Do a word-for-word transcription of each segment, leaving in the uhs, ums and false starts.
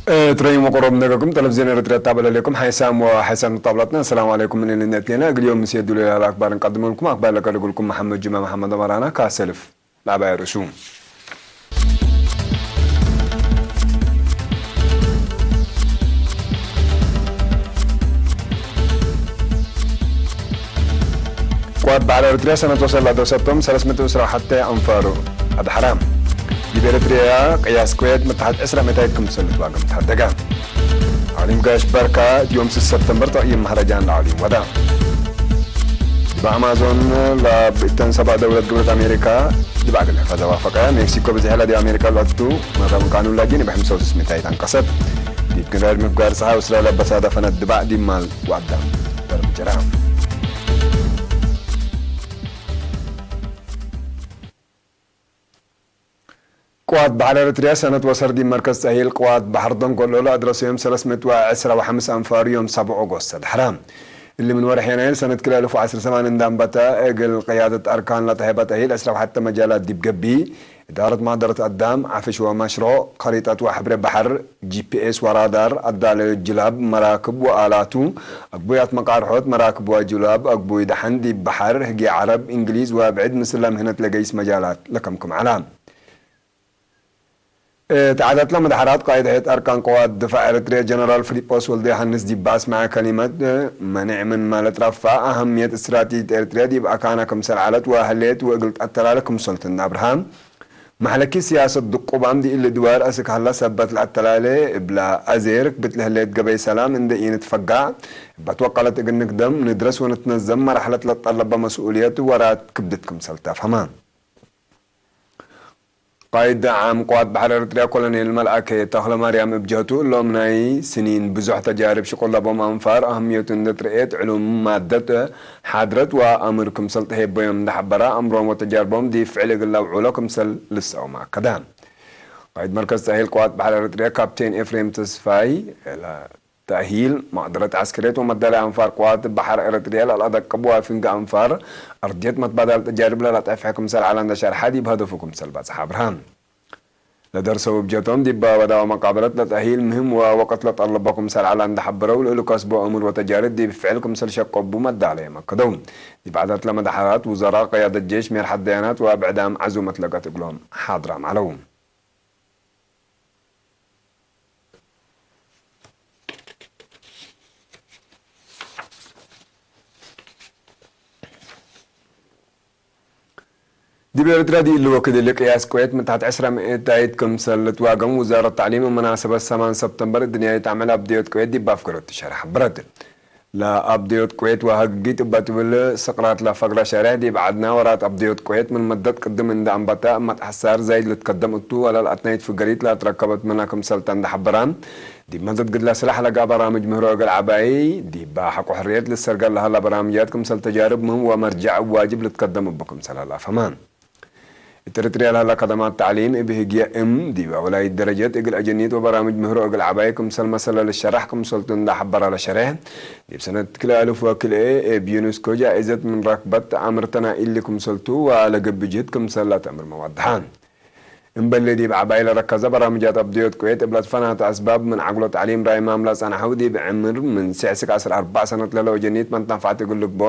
እትረይም ወቅሮብ ነገርኩም፣ ተለፍዝዮን ኤረትርያ ታበለ ሌኩም ሓይሳም ወሓይሳም ንጣብላትና። ሰላም ዓለይኩም፣ ምን እልነት ሌና። እግል ዮም ምስ የዱሉ ላለ አክባር እንቀድመልኩም። አክባር ለቀድጉልኩም መሐመድ ጁማ መሐመድ አማራና ካሰልፍ። ለአባይ ርእሱ። ቅዋት በሐር ኤረትርያ ሰነት ወሰል ለአደው ሰቶም ሰለስ ምእት ወዕስራ ወሐተ አንፋሩ አድሐራ። ዲብ ኤረትርያ ቅያስ ኩዌት ምትሐት ዕስራ ምእታይት ክምሰል ልትዋገም ተሐደገ። አሊም ጋሽ በርካ፣ ዮም ስስ ሰብተምበር ተቅይም መህረጃን ለአሊም ወዳ። ዲብ አማዞን ለብእተን ሰብአ ደውለት ግብረት አሜሪካ ዲብ አግል ሕፈዘ ዋፈቀ። ሜክሲኮ ብዝሕ ለዲብ አሜሪካ ለአቱ መረም ቃኑን ላጊን እብ ሕምሳ ወስስ ምእታይት አንቀሰት። ዲብ ግንራድ ምፍጋር ጸሓይ አውስትራልያ በሳደፈነት ድባዕ ዲብ ማል ወአዳም ደርብ ጅራ። ቅዋት በሐር ኤረትርያ ሰነት ወሰር ዲብ መርከዝ ተእሂል ቅዋት በሐር ደንጎሎ ለአድረሰዮም ሰለስ ምእት ወዕስራ ወሐምስ አንፋር ዮም ሳብዕ ኦጎስት አድሐራ። እሊ ምን ወርሕ የናይር ሰነት ክልኤ አልፍ ወዐስር ሰማን እንደ አንበተ፣ እግል ቅያደት አርካን ለተሀበ ተእሂል ዕስራ ወሐተ መጃላት ዲብ ገብእ፣ እዳረት ማደረት አዳም፣ ዐፍሽ ወመሽሮዕ፣ ከሪጠት ወሐብሬ በሐር፣ ጂ ፒ ኤስ ወራዳር፣ አዳለዮት ጅላብ፣ መራክብ ወአላቱ፣ አግቡያት መቃርሖት፣ መራክብ ወጅላብ፣ አግቡይ ደሐን ዲብ በሐር፣ ህግየ ዐረብ፣ እንግሊዝ ወብዕድ ምስለ ምህነት ለገይስ መጃላት ለከምክም ዐላ። እት ዐለት ለመድሐራት ቃይድ ሐየት አርካን ቅዋት ድፋዕ ኤረትርያ ጀነራል ፊሊጶስ ወልደዮሐንስ ዲብ አስመዐ ከሊመት፣ መኔዕ ምንመ ለትረፈዕ አሀምየት እስትራቴጂት ኤረትርያ ዲብ አካነ ክምሰል ዐለት ወህሌት ወእግል ተአተላለ ክምሰልቱ እንደ አብርሃ፣ መሕለኪ ስያሰት ድቁባም ዲእሊ ድዋር አስክ ሀላ ሰበት ለአተላለ እብላ አዜርክ ብትለ ህሌት ገበይ ሰላም እንደ ኢንትፈጋዕ፣ እበ ትወቀለት እግል ንክደም፣ ንድረስ ወንትነዘም መርሐለት ለትጠለበ መስኡልየት ወራት ክብድት ክምሰል ተፍሀመ። ቃይድ ዓም ቅዋት በሐር ኤረትርያ ኮሎኔል መልአከ ተክለማርያም እብ ጀህቱ፣ እሎም ናይ ስኒን ብዙሕ ተጃርብ ሽቁል ለቦም አንፋር አህምየቱ እንዴ ትረኤት፣ ዕሉም ማደት ሓድረት ወአምር ክምሰል ተሄበዮም እንዴ ሐበራ፣ አምሮም ወተጃርቦም ዲብ ፍዕል እግል ለአውዕሎ ክምሰል ልሰኦም አከደ። ቃይድ መርከዝ ተእሂል ቅዋት በሐር ኤረትርያ ካፕቴን ኤፍሬም ተስፋይ፣ ተእሂል፣ መቅደረት ዐስከርየት ወመዳለያ አንፋር ቅዋት በሐር ኤረትርያ ለለአደቅብ ወፍንገ አንፋር አርድየት መትባዳል ተጃርብ ለለአጠፍሐ ክምሰል ዐለ እንዴ ሸርሐ፣ ዲብ ሀደፉ ክምሰል በጽሐ አብርሃ። ለደርሰው እብ ጀቶም ዲብ ወዳወ መቃበለት ለተእሂል ምህም ወወቅት ለጠለቦ ክምሰል ዐለ እንዴ ሐበረው፣ ለእሉ ከስቦ አምር ወተጃርብ ዲብ ፍዕል ክምሰል ሸቀቡ መዳለየ መከደው። ዲብ ዐለት ለመድሐራት ውዘራእ፣ ቅያደት ጄሽ፣ ሜርሐት ደያናት ወብዕዳም ዐዙመት ለገት እግሎም ሓድራም ዐለው። ዲብ ኤረትርያ ዲብ እሊ ወክድ እሊ ቅያስ ቅዌት ምን ታሕት ዕስራ ምእታይት ክምሰል ልትዋገም ውዛረት ተዕሊም እብ መናሰበት ሰማን ሰብተምበር እድንያይት አምዕል አብደዮት ቅዌት ዲብ አፍገሮት ትሸርሕ ሐበረት። ለአብደዮት ቅዌት ወሀግጊት እበ ትብል ስቅራት ለፈግረ ሸሬሕ ዲብ ዐድና ወራት አብደዮት ቅዌት ምን መደት ቅድም እንደ አንበተ እመት ሐሳር ዛይድ ልትከደም እቱ ወለልአትናይት ፍገሪት ለአትረከበት ምነ ክምሰልተ እንደ ሐበራ፣ ዲብ መደት ግድለ ስላሕ ለጋ በራምጅ ምህሮ እግል ዐባይ፣ ዲብ ሐቆ ሕርየት ልሰርገል ለሀላ በራምጃት ክምሰል ተጃርብ ምህም ወመርጀዕ ዋጅብ ልትከደም እቡ ክምሰል ሀላ ፈህመ። እት ኤረትርያ ለሀላ ከደማት ተዕሊም እብ ህግየ እም፣ ዲብ አወላይት ደረጀት እግል አጀኒት ወበራምጅ ምህሮ እግል ዐባይ ክምሰል መሰለ ልሸራሕ ክምሰልቱ እንደ ሐበራ ለሸሬሕ፣ ዲብ ሰነት ክልኤ አልፍ ወክልኤ እብ ዩኔስኮ ጃኢዘት ምን ረክበት አምርተና እሊ ክምሰልቱ ወለገብእ ጅህድ ክምሰል ለተአምር መዋድሐ። እምበሊ ዲብ ዐባይ ለረከዘ በራምጃት አብደዮት ቅዌት እብ ለትፈናተ አስባብ ምን ዐግሎ ተዕሊም ራይማም ለጸንሐው ዲብ ዕምር ምን ስዕ እስክ ዐስር አርበዕ ሰነት ለህለው ጀኒት መትናፍዐት እግል ልግቦ፣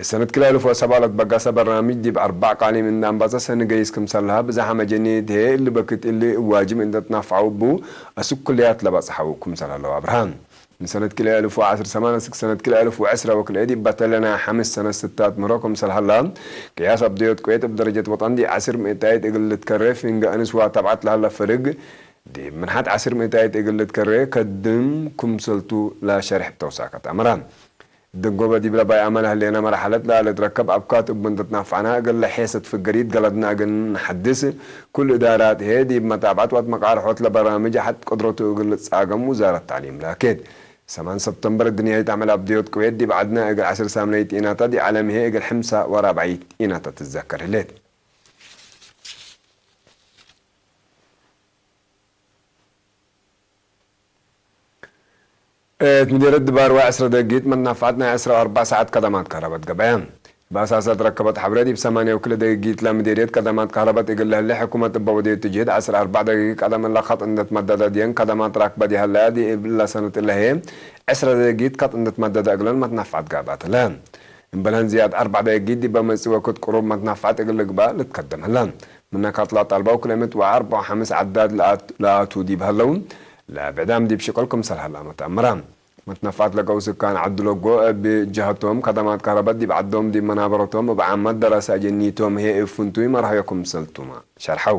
ሰነት ክልኤ አልፍ ወሰብዓ ለትበገሰ በራምጅ ዲብ አርበዕ ቃሊም እንደ አንበጸ ሰኒ ገይስ ክምሰል ለሀ ብዝሓመ ጀኒት ህዬ እሊ በክት እሊ እብ ዋጅብ እንደ ትናፍዐው እቡ አስክ ኩልያት ለበጽሐው ክምሰል ሀለው አብርሃ። ምን ሰነት ክልኤ አልፍ ወዐስር ሰማን እስክ ሰነት ክልኤ አልፍ ወዐስረ ወክልኤ ዲብ በተለ ናይ ሐምስ ሰነት ስታት ምህሮ ክምሰል ሀላ፣ ቅያስ አብደዮት ቅዌት እብ ደረጀት ወጠን ዲብ ዐስር ምእታይት እግል ልትከሬ፣ ፍንገ አንስ ወአተብዐት ለሀለ ፍርግ ዲብ ምንሓት ዐስር ምእታይት እግል ልትከሬ ከድም ክምሰልቱ ለሸሬሕ እብ ተውሳከት አመረ። ደንጎበ ዲብ ለባይ አመለ ህሌነ መርሐለት ለልትረከብ አብካት እቡ እንደ ትናፈዕነ፣ እግል ለሔሰት ፍገሪት ገለድነ እግል ነሐድስ፣ ኩል እዳራት ህዬ ዲብ መታብዐት ወአትመቃርሖት ለበራምጅ ሐድ ቅድረቱ እግል ልትጻገም ውዛረት ተዕሊም ላኬት። ሰማን ሰብተምበር እድንያይት አምዕል አብደዮት ቅዌት ዲብ ዐድነ እግል ዐስር ሳምናይት ኢናተ፣ ዲብ ዐለም ህዬ እግል ሕምሳ ወራብዓይት ኢናተ ትዘከር ህሌት። እት ምዴረት ድባርዋ ዕስረ ደቂቅ መትናፍዐት ናይ ዕስራ ወአርበዕ ሰዓት ከደማት ከረበት ገበያ። በአሳሰ ትረከበት ሐብሬ፣ ዲብ ሰማንየ ወክልኤ ደቂቅ ለምዴርየት ከደማት ከህረበት እግል ለህሌ ሕኩመት እበ ወዴቱ ጅህድ፣ ዐስር አርበዕ ደቂቅ ቀደም እለ ከጥ እንዴ ትመደደ፣ ድየን ከደማት ራክበ ዲብ ሀለ፣ ዲብ እለ ሰነት እለ ህዬ ዐስረ ደቂቅ ከጥ እንዴ ትመደደ እግለን መትነፍዐት ጋብአት ህለ። እምበልህን ዝያድ አርበዕ ደቂቅ ዲበ መጽእ ወክድ ቅሩብ መትነፍዐት እግል ልግበእ ልትከደም ህለ። ምነ ካትላ ጠልበው ክልኤ ምእት ወአርበዕ ወሐምስ ዐዳድ ለአት-፣ ለአቱ ዲብ ሀለው፣ ለብዕዳም ዲብ ሽቅል ክምሰል ሀለ መትአምረ። መትነፍዐት ለገው ስካን ዐዱ ለጎ እብ ጀሀቶም፣ ከደማት ከህረበት ዲብ ዐዶም ዲብ መናበረቶም እብ ዓመት ደረሰ አጀኒቶም ህዬ እብ ፍንቱይ መርሀዮ ክምሰልቱመ ሸርሐው።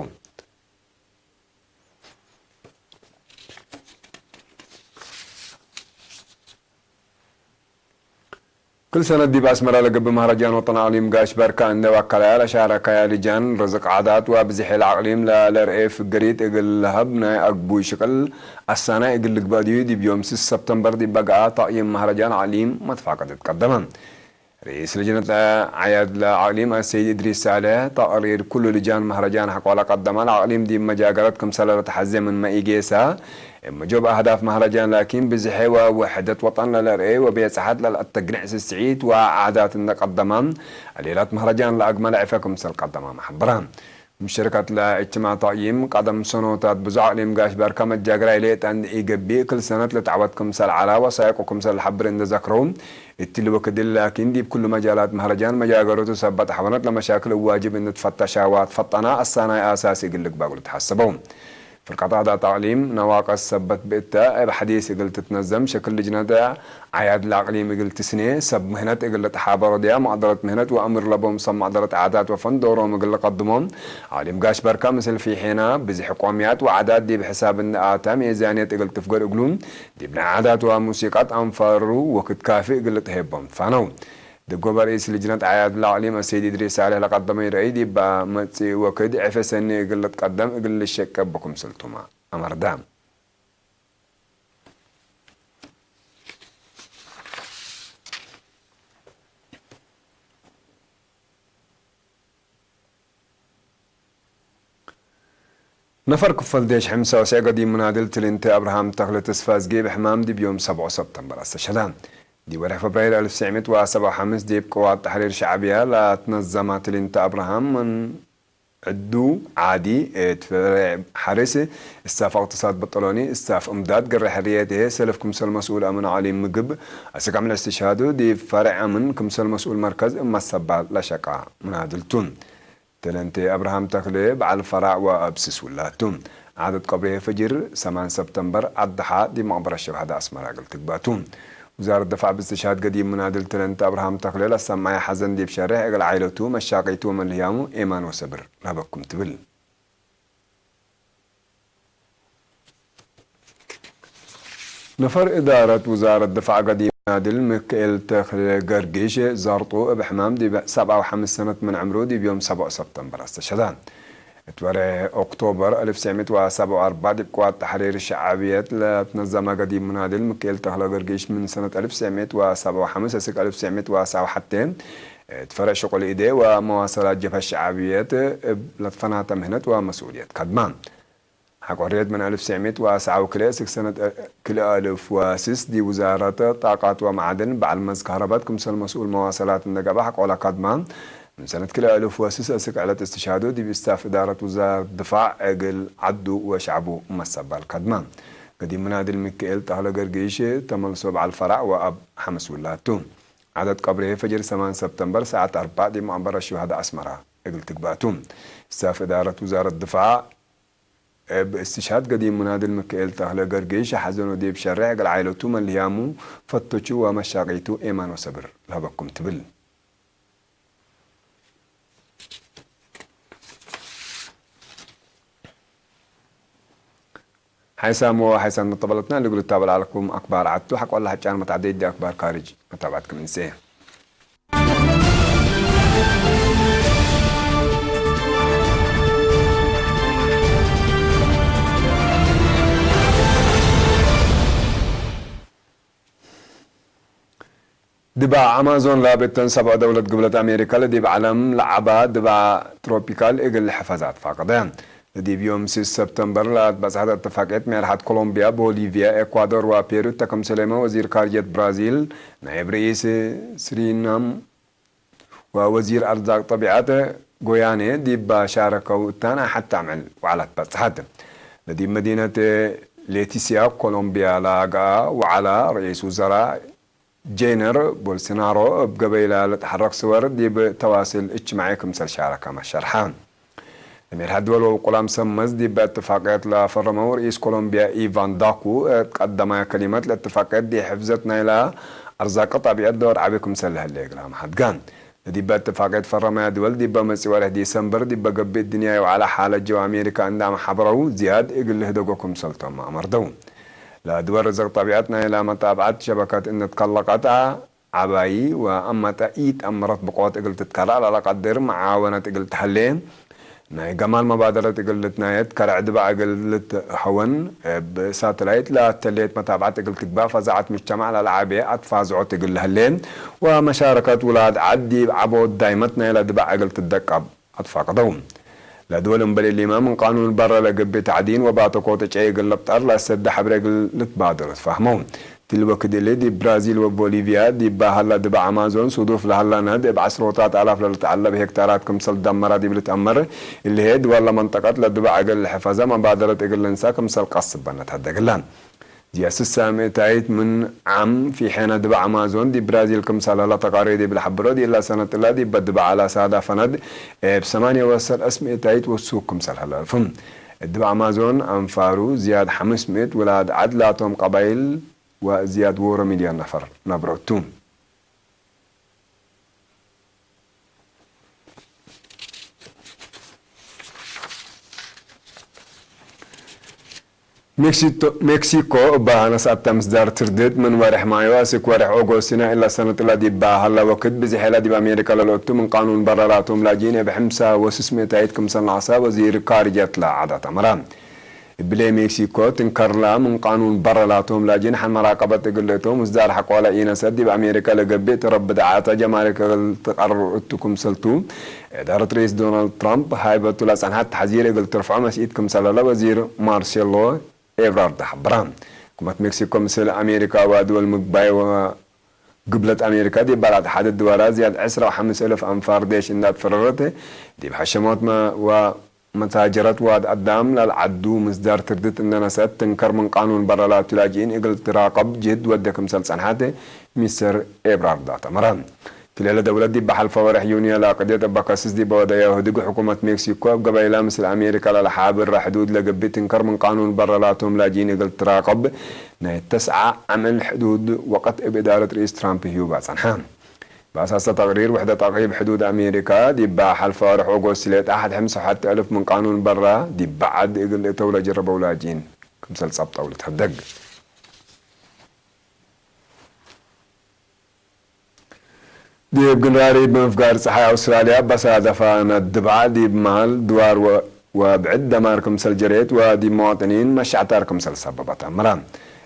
ክል ሰነት ዲብ አስመረ ለገብእ መህረጃን ወጠን አቅሊም ጋሽ በርካ እንዴ ወከለያ ለሻረከያ ልጃን ርዝቅ ዓዳት ወብዝሒ ለአቅሊም ለለርኤ ፍግሪት እግል ለሀብ ናይ አግቡይ ሽቅል አሳናይ እግል ልግበእ ዲብ ዮም ስስ ሰብተምበር ዲብ በገአ ተቅይም መህረጃን አቅሊም መትፋቀደት ቀደመ። ርኢስ ልጅነት ዐያድ ለአቅሊም አሰይድ እድሪስ ሳልሕ፣ ተቅሪር ኩሉ ልጃን መህረጃን ሐቆለ ቀደመ። ለአቅሊም ዲብ መጃገረት ክምሰለ ለተሐዜ ምንመ ኢጌሰ፣ እብ መጆብ አህዳፍ መህረጃን ላኪን ብዝሐ ወውሕደት ወጠን ለለርኤ ወቤጽሐት ለለአተግንዕ ስስዒት ወዓዳት እንደ ቀደመ፣ አሌላት መህረጃን ለአግመለ ዕፈ ክምሰል ቀደመ መሐበረ። ሙሽረከት ለእጅትማዕ ተቅይም ቀደም ሰኖታት ብዙሕ አቅሊም ጋሽ በርከ መጃገራይ ሌጠ እንዴ ኢገብእ፣ ክል ሰነት ለተዐወት ክምሰል ዐላ ወሳይቁ ክምሰል ለሐብር እንዴ ዘክረው፣ እትሊ ወክድል ላኪን ዲብ ኩሉ መጃላት መህረጃን መጃገረቱ ሰበት ሐበነት ለመሻክል እብ ዋጅብ እንዴ ትፈተሻ ወትፈጠና አሳናይ አሳሲ እግል ልግበእ እግሉ ተሐሰበው። ፍርቀት አዳት አቅሊም ነዋቅስ ሰበት ብእተ፣ እብ ሐዲስ እግል ትትነዘም፣ ሸክል ልጅነት ዐያድ ለአቅሊም እግል ትስኔ፣ ሰብ ምህነት እግል ልትሓበሮ ዲያ፣ መቅደረት ምህነት ወአምር ለቦም ሰብ መቅደረት ዓዳት ወፈን ዶሮም እግል ልቀድሞ፣ አቅሊም ጋሽ በርካ ምስል ፊሔና፣ ብዝሕ ቆምያት ወዓዳት ዲብ ሕሳብ እንደ አተ፣ ሜዛንየት እግል ትፍገር እግሉ፣ ዲብ ናይ ዓዳት ወሙሲቀት አንፋሩ ወክድ ካፊ እግል ልትሄቦም ፋነው። ድጎበ ርኢስ ልጅነት ዐያድ ለአቅሊም አሰይድ እድሪስ ሳልሕ ለቀደመዩ ረአይ፣ ዲብ መጽእ ወክድ ዕፌ ሰኒ እግል ልትቀደም እግል ልሸቄ እቡ ክምሰልቱመ አመርዳ። ነፈር ክፈል ዴሽ ሕምሳ ወስዕ ገዲም ምናድል ትልንቴ አብርሃም ተክለ ተስፋዝጌ እብ ሕማም ዲብ ዮም ሰብዖ ሰብተምበር አስተሸህደ። ዲብ ወርሕ ፈብራይር አልፍ ትስዕ ምእት ወሰብዓ ወሐምስ ዲብ ቅዋት ተሕሪር ሸዕብያ ለትነዘማ ትልንቴ አብርሃም ምን ዕዱ ዓዲ እት ፈሬዕ ሐርስ፣ እስታፍ እቅትሳድ በጠሎኒ፣ እስታፍ እምዳድ፣ ግረ ሕርየት ህዬ ሰልፍ ክምሰል መስኡል አምን አሊ ምግብ፣ አስክ ዕምል እስትሽሃዱ ዲብ ፈሬዕ አምን ክምሰል መስኡል መርከዝ እብ መሰባል ለሸቃ ምናድል ቱ። ትልንቴ አብርሃም ተክሌ በዐል ፈራዕ ወአብ ስስ ውላድ ቱ። ዓደት ቀብሬ ፈጅር ሰማን ሰብተምበር አድሓ ዲብ መቅበረት ሸብሀደ አስመረ እግል ትግበእ ቱ። ውዛረት ደፋዕ ብእስትሽሃድ ገዲም ምናድል ትልንቴ አብርሃም ተክሌ ለሰመዐ ሐዘን ዲብ ሸሬሕ እግል ዓኢለቱ፣ መሻቂቱ ወመልህያሙ ኤማን ወሰብር ለሀበኩም ትብል። ነፈር እዳረት ውዛረት ድፋዕ ገዲም ምናድል ምክኤል ተክለ ገርጊሽ ዛርጡ እብ ሕማም ዲብ ሰብዓ ወሐምስ ሰነት ምን ዕምሩ ዲብ ዮም ሰብዖ ሰብተምበር አስተሸህደ። እት ወሬሕ ኦክቶበር አልፍ ትስዕ ምእት ወሰብዓ ወአርበዕ ዲብ ቅዋት ተሕሪር ሸዕብየት ለትነዘመ ገዲም ምናድል ምክኤል ተክለ ገርጊሽ ምን ሰነት አልፍ ትስዕ ምእት ወሰብዓ ወሐምስ እስክ አልፍ ትስዕ ምእት ወሰብዓ ወሐቴ እት ፈረዕ ሽቁል ኢዴ ወመዋሰላት ጀብሀት ሸዕብየት እብ ለትፈናተ ምህነት ወመስኡልየት ከድመ። ሐቆ ሕርየት ምን አልፍ ትስዕ ምእት ወሰብዓ ወክልኤ እስክ ሰነት ክልኤ አልፍ ወስስ ዲብ ውዛረት ጣቃት ወመዓድን በዐል መዝ ከህረበት ክምሰል መስኡል መዋሰላት እንዴ ገብአ ሐቆለ ከድመ። ምን ሰነት ክልኤ አልፍ ወስስ እስክ ዕለት እስትሽሃዱ ዲብ ስታፍ እዳረት ውዛረት ድፋዕ እግል ዐዱ ወሸዕቡ መሰባል ከድመ። ገዲም ምናድል ሚካኤል ተክለ ገርጊሽ ተመልሶ በዐል ፈራዕ ወአብ ሐምስ ውላድ ቱ። ዓደት ቀብሬ ፈጅር ሰማን ሰብተምበር ሰዓት አርበዕ ዲብ መቅበረት ሹሀደ አስመረ እግል ትግበእ ቱ። ስታፍ እዳረት ውዛረት ድፋዕ እብ እስትሽሃድ ገዲም ምናድል ሚካኤል ተክለ ገርጊሽ ሐዘኑ ዲብ ሸሬሕ እግል ዓኢለቱ፣ መልህያሙ፣ ፈቶቹ ወመሻቂቱ ኤማን ወሰብር ለሀበኩም ትብል። ሓይሳም ወሓይሳም መጠበለትና ልግሉ ታበል አለኩም አክባር ዓቱ ሐቆላ ሕጫን መትዓደይ ዲ አክባር ካርጅ መታብዓት ክምንሴ። ድባእ አማዞን ላብ እተን ሰብዖ ደውለት ግብለት አሜሪካ ለዲብ ዐለም ለዐባ ድባእ ትሮፒካል እግል ሕፈዛት ፋቀደ። ለዲብ ዮም ስስ ሰብተምበር ለአትበጽሐት እትፋቅየት ሜርሐት ኮሎምቢያ፣ ቦሊቪያ፣ ኤኳዶር ወፔሩ እተ ክምሰሌመ ወዚር ካርጅየት ብራዚል ናይብ ርኢስ ስሪናም ወወዚር አርዛቅ ጠቢዐት ጎያኔ ዲብ ሻረከው እታን አሐት አምዕል ወዐላት በጽሐት። ለዲብ መዲነት ሌቲሲያ ኮሎምቢያ ለአግአ ወዐላ ርኢስ ውዘራ ጄነር ቦልሶናሮ እብ ገበይላ ለትሐረክ ስወር ዲብ ተዋስል እጅትማዒ ክምሰል ሻረከመ ሸርሐ። ለሜርሐ ድወል ወብቁላም ሰመዝ ዲበ እትፋቅየት ለፈረመው ርኢስ ኮሎምቢያ ኢቫን ዳኩ፣ እብ ቀደማይ ከሊመት ለእትፋቅየት ዲብ ሕፍዘት ናይላ አርዛቅ ጠቢዐት ዶር ዐቢ ክምሰል ለህሌ እግል አመሐድገ። ለዲበ እትፋቅየት ፈረመያ ድወል ዲበ መጽእ ወርሕ ዲሰምበር ዲበ ገብእ ድንያይ ወዐለ ሓለት ጀው አሜሪካ እንደ አመሐበረው ዝያድ እግል ልህደጎ ክምሰልቶም አመርደው። ለድወል ርዝቅ ጠቢዐት ናይላ መጣብዐት ሸበከት እንድ ትከለቀት ዐባይ ወአመተ ኢተአምረት ብቆት እግል ትትከላእ ለለቀድር መዓወነት እግል ተሀሌ፣ ናይ ገማል መባደረት እግል ልትናየት፣ ከረዕ ድባዕ እግል ልትሀወን፣ እብ ሳተላይት ለተሌት መታብዐት እግል ትግባእ፣ ፈዛዐት ሙጅተማዕ ለለዓቤ አትፋዝዖት እግል ለህሌ፣ ወመሻረከት ውላድ ዐድ ዲብ ዐቦት ዳይመት ናይለ ድባዕ እግል ትደቀብ። አትፋቅደው። ለድወል እምበል እሊመ ምን ቃኑን በረ ለገብእ ተዕዲን ወባተኮት እጨይ እግል ልብጠር ለአሰደ ሐብሬ እግል ልትባደሩ ትፋህመው። ዲብ ወክድ እሊ ዲብ ብራዚል ወቦሊቪያ ዲብ ሀላ ድባዕ አማዞን ሱዱፍ ለሀላ ነድ እብ ዐስሮታት አላፍ ለልትዐለብ ሄክታራት ክምሰል ደመራ ዲብ ልትአመር፣ እሊ ህዬ ድወል ለመንጠቀት ለድባዕ እግል ልሕፈዘ መባደረት እግል ልንሳ ክምሰል ቀስበነ ተሀደግላ። ዝያድ ስሳ ምእታይት ምን ዓም ፊሐነ ድባዕ አማዞን ዲብ ብራዚል ክምሰል ሀላ ተቃሪር ዲብ ለሐብሮ፣ ዲላ ሰነት እላ ዲበ ድባዕ ለሳዳፈ ነድ እብ ሰማንየ ወሰልአስ ምእታይት ወሱክ ክምሰል ሀላ አልፍም። እት ድባዕ አማዞን አንፋሩ ዝያድ ሐምስ ምእት ውላድ ዐድ ላቶም ቀባይል ወዝያድ ዎሮ ሚልዮን ነፈር ነብሮ እቱ። ሜክሲቶ-፣ ሜክሲኮ እባ ነስአተ ምስዳር ትርድት ምን ወሬሕ ማዮ አስክ ወሬሕ ኦጎስቲና እላ ሰነት እላ ዲባ ሀላ ወክድ ብዝሔ እላ ዲብ አሜሪካ ለልኦቱ ምን ቃኑን በረ ላቶም ላጂን እብ ሕምሳ ወስስ ምእታይት ክምሰል ነቅሳ ወዚር ካርጀት ለዐዳት አመረ። እብለ ሜክሲኮ ትንከርላ ምን ቃኑን በረ ላቶም ላጂን ሐን መራቀበት እግል ልእቶም ምስዳር ሐቆለ ኢነሰት ዲብ አሜሪካ ለገብእ ትረብ ብድዓተ ጀማሪክ እግል ትቀርር እቱ ክምሰልቱ። እዳረት ርኢስ ዶናልድ ትራምፕ ሃይበቱ ለጸንሐት ተሕዚር እግል ትርፍዖ መስኢት ክምሰል ለለ ወዚር ማርሴሎ ኤብራርድ ሐብራ። ሕኩመት ሜክሲኮ ምስል አሜሪካ ወድወል ምግባይ ወግብለት አሜሪካ ዲብ ባላት ሐደድ ድዋራ ዝያድ ዕስራ ወሐምስ እልፍ አንፋር ዴሽ እንዳ ትፈረረት ዲብ ሐሸሞት መ-፣ ወ-፣ መታጀረት ዋድ አዳም ለልዐዱ ምስዳር ትርድት እንደ ነሰአት ትንከር ምን ቃኑን በረ ላቱ ላጅኢን እግል ትራቀብ ጅህድ ወደ ክምሰል ጸንሐት ሚስተር ኤብራርድ አተመረ። ክልኤ ለደውለት ዲብ ሐልፈ ወርሕ ዩንዮ ለአቅድየት እበ ከስስ ዲበ ወደየ ህድግ ሕኩመት ሜክሲኮ እብ ገበይላ ምስል አሜሪካ ለለሓብረ ሕዱድ ለገብእ ትንከር ምን ቃኑን በረ ላቶም ላጅኢን እግል ትራቀብ ናይ ተስዓ ዓምል ሕዱድ ወቀት እብ እዳረት ርኢስ ትራምፕ ህዩብ አጸንሐ። በአሳሰ ተቅሪር ውሕደት ተቅሪብ ሕዱድ አሜሪካ ዲብ ሐልፈ ወርሕ ኦጎስት ሌጣ ሐድ ሕምስ ወሐቲ አልፍ ምን ቃኑን በራ ዲብ ዐድ እግል እተው ለጀረበው ላጅኢን ክምሰል ጸብጠው ልትሀደግ። ዲብ ግንራሪ እብ ምፍጋር ጸሓይ አውስትራልያ በሳደፋ ነድብዓ ዲብ መሃል ድዋር ወ-፣ ወብዕድ ደማር ክምሰል ጀሬት ወዲብ መዋጥኒን መሻዕታር ክምሰል ሰበበት አምራ።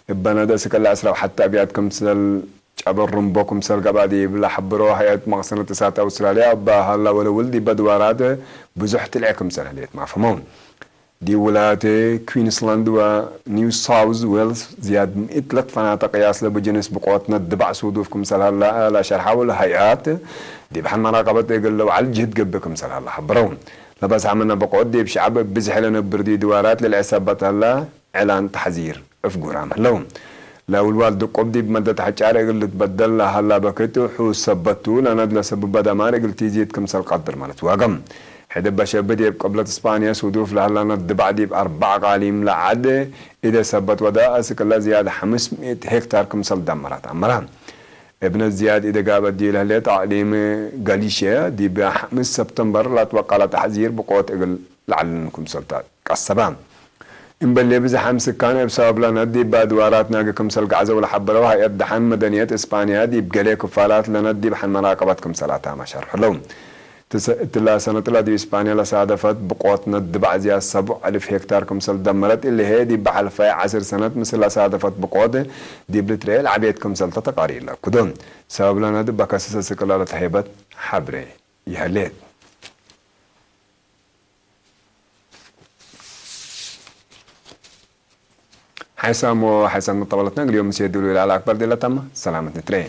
እበ ነደ እስክ እለ ዕስራ ወሐቲ አብያት ክምሰል ጨበሩምቦ ክምሰል ገብአ ዲብ ለሐብሮ፣ ሀይአት መቅሰነት እሳት አውስትራልያ እበ ሀላ ወለውል ዲበ ድዋራት ብዙሕ ትልዔ ክምሰል ህሌት ማፍህመው። ዲብ ውላያት ኩዊንስላንድ ወኒው ሳውዝ ዌልስ ዝያድ ምእት ለትፈናተ ቅያስ ለብጅንስ ብቆት ነድባዕ ሱዱፍ ክምሰል ሀላ ለሸርሐው ለሀይአት፣ ዲብ ሐን መራቀበት እግል ለውዓል ጅህድ ገብእ ክምሰል ሀላ ሐብረው። ለበዝሐ ምነ ብቆት ዲብ ሸዐብ ብዝሕ ለነብር ዲብ ድዋራት ለልዐ ሰበት ሀላ ዕላን ተሕዚር እፍጉራም ህለው። ለውልዋል ድቁብ ዲብ መደት ሐጫር እግል ልትበደል ለሀላ በክት ሑ ሰበቱ ለነድ ለሰብበ ደማር እግል ቲዚት ክምሰል ቀድር ማለት ዋገም። ሕድ በሸብድ እብ ቅብለት እስጳንያ ሱዱፍ ለሀላ ነድባዕ ዲብ አርበዕ አቃሊም ለዐድ ኢደ ሰበት ወደ አስክ እለ ዝያድ ሐምስ ምእት ሄክታር ክምሰል ደመራት አመራ። እብነ ዝያድ ኢደ ጋበ ዲብ ለህሌት አቅሊም ጋሊሽየ ዲብ ሐምስ ሰብተምበር ለአትወቀለ ተሕዚር ብቆት እግል ለዐልን ክምሰል ቀሰበ። እምበሌ ብዝሓም ስካን እብ ሰበብ ለነድ ዲብ አድዋራት ናግ ክምሰል ገዐዘው ለሐበረው ሀይአት ደሐን መደንየት እስጳንያ፣ ዲብ ገሌ ክፋላት ለነድ ዲብ ሐን መራቀበት ክምሰል አታመ ሸርሕ ለው። ትሰ-፣ እትላ ሰነት ለዲብ እስጳንያ ለሳደፈት ብቆት ነድ ድባዕ ዝያድ ሰቡዕ አልፍ ሄክታር ክምሰል ደመረት፣ እሊ ህዬ ዲብ ሐልፈየ ዐስር ሰነት ምስል ለሳደፈት ብቆት ዲብ ልትርኤ ለዐቤት ክምሰል ተ ተቃሪር ለአክዶ። ሰበብ ለነድ በከስሰ ስቅላ ለተሄበት ሐብሬ ይሀሌት። ሓይሳም ወሓይሳም ጠበለትነ እግል ዮም ምስል ዱሉ ኢለ አክበር ዲለ ተመ። ሰላመት ንትረኤ።